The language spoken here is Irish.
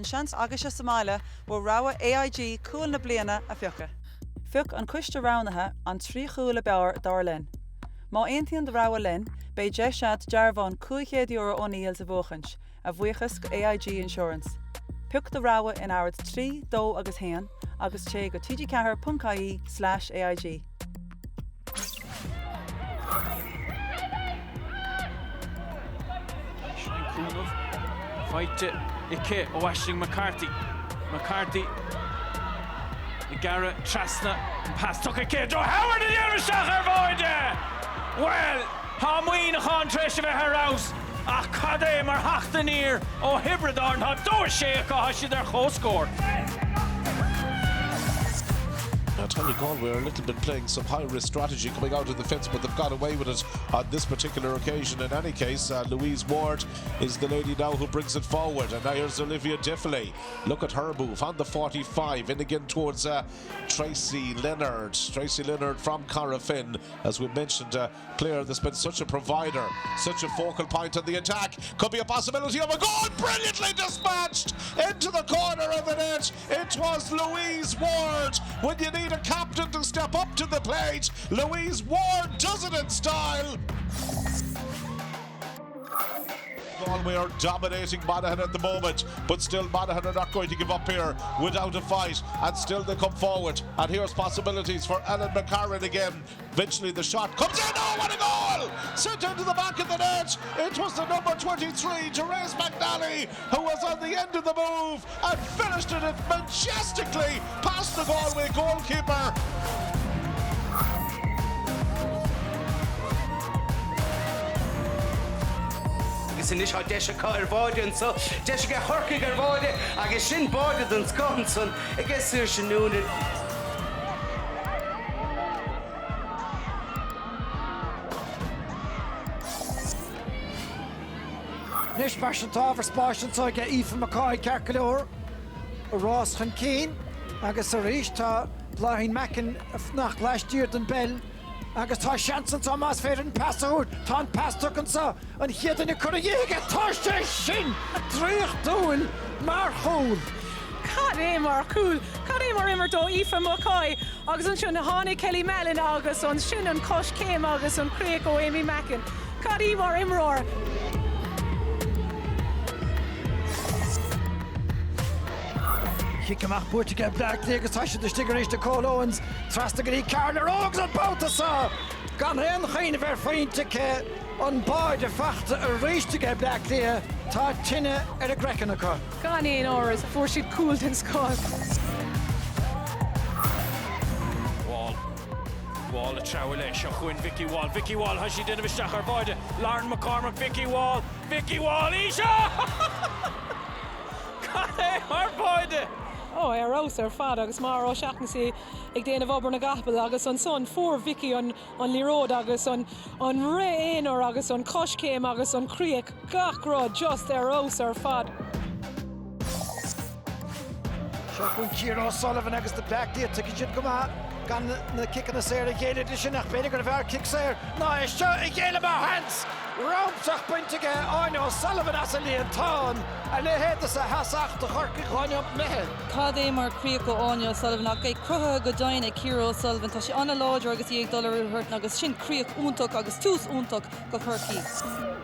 an seans agaibhse sa mbaile bhur rogha AIG Cúl na Bliana a phiocadh. Phioc an coiste roghnaithe an 3 chúl ab fhearr dar linn. Má aontaíonn do rogha linn, beidh deis agat dearbhán €500 ó Neil's a bhuachaint, a bhuíochas go AIG Insurance. Pioc do rogha in araid 3, 2 agus 1 agus téigh go tg4.ie/aig. Sin cúnamh faighte aici ó Aisling McCarthy. McCarthy ag gearradh trasna an pas tugtha aici do Howard ag déanamh isteach ar bháide! Bhuel, tá Muineachán tar éis a bheith ar fheabhas ach cad é mar theacht aniar ó Thiobraid Árann. Tá 2-6 acu, tá siad ar comhscór. I tell you, Galway are a little bit playing some high-risk strategy coming out of the fence, but they've got away with it on this particular occasion. In any case, uh, Louise Ward is the lady now who brings it forward. And now here's Olivia Diffily. Look at her move on the 45, in again towards uh, Tracy Leonard. Tracy Leonard from Corofin, as we mentioned, uh, player that's been such a provider, such a focal point on the attack. Could be a possibility of a goal. Brilliantly dispatched into the corner of the net. It was Louise Ward. When you need a captain to step up to the plate, Louise Ward does it in style. Galway are dominating Monaghan at the moment, but still Monaghan are not going to give up here without a fight, and still they come forward. And here's possibilities for Ellen McCarron again. Eventually the shot comes in. Oh, what a goal! Sent into the back of the net. It was the number 23, Therese McNally, who was on the end of the move and finished it majestically past the Galway goalkeeper. Agus anois tá deis acu ar bháide anso, deis aige Chorcaigh ar bháide agus sin báide den scoth ansan aige Saoirse Noonan. Anois mar sin tá ábhar spáis anso aige Aoife McCoy ceart go leor, a rás chun cinn agus arís tá Bláithín Mackin ag fanacht laistiar den bpeil agus tá seans anso más féidir an pas a thabhairt. Tá an pas tugtha anso, an chéad duine curtha dhe aige, tá sé sin draíochtúil mar chúl! Cad é mar chúl! Cad é mar imirt ó Aoife McCoy agus ansin tháinig Kelly Mallon agus ansin an choiscéim agus an chríoch ó Amy Mackin. Cad í mar imreoir! Cic amach buaite aige Bleá Cliath agus tá siad istigh arís Nicole Owens trasna go dtí Carla Rowe agus an babhta seo gan aon chuimhneamh ar phointe aici, an báide faighte arís aige Bleá Cliath, tá tine ar a gcraiceann acu. Gan aon amhras, fuair siad cúl den scoth. Wall. Wall ag treabhadh léi. Seo chugainn Vikki Wall. Vikki Wall, tá sí ag déanamh isteach ar bháide. Lauren McCormack, Vikki Wall, Vikki Wall, í seo! Cad é mar bháide! Ó, ar fheabhas ar fad agus Máire O'Shaughnessy ag déanamh obair na gcapall agus ansan fuair Vikki an liathróid agus an rith aonair agus an choiscéim agus an chríoch, gach rud just ar fheabhas ar fad. Seo chugainn Ciara O'Sullivan agus na Bleá Cliath, tuigeann siad go maith gan na ciceanna saora a ghéilleadh di sin ach b'fhéidir gurbh fhearr cic saor ná é seo a ghéilleadh mar sheans rampsach bainte aige Áine O'Sullivan as an líontán, a leithéid de sheasamh do Chorcaigh Dhuibhne imithe. Cad é mar chríoch ó Áine O'Sullivan ach é cruthaithe go deimhin ag Ciara O'Sullivan. Tá sí an-láidir agus í ag dul ar ruathar agus sin críoch iontach agus tús iontach do Chorcaigh.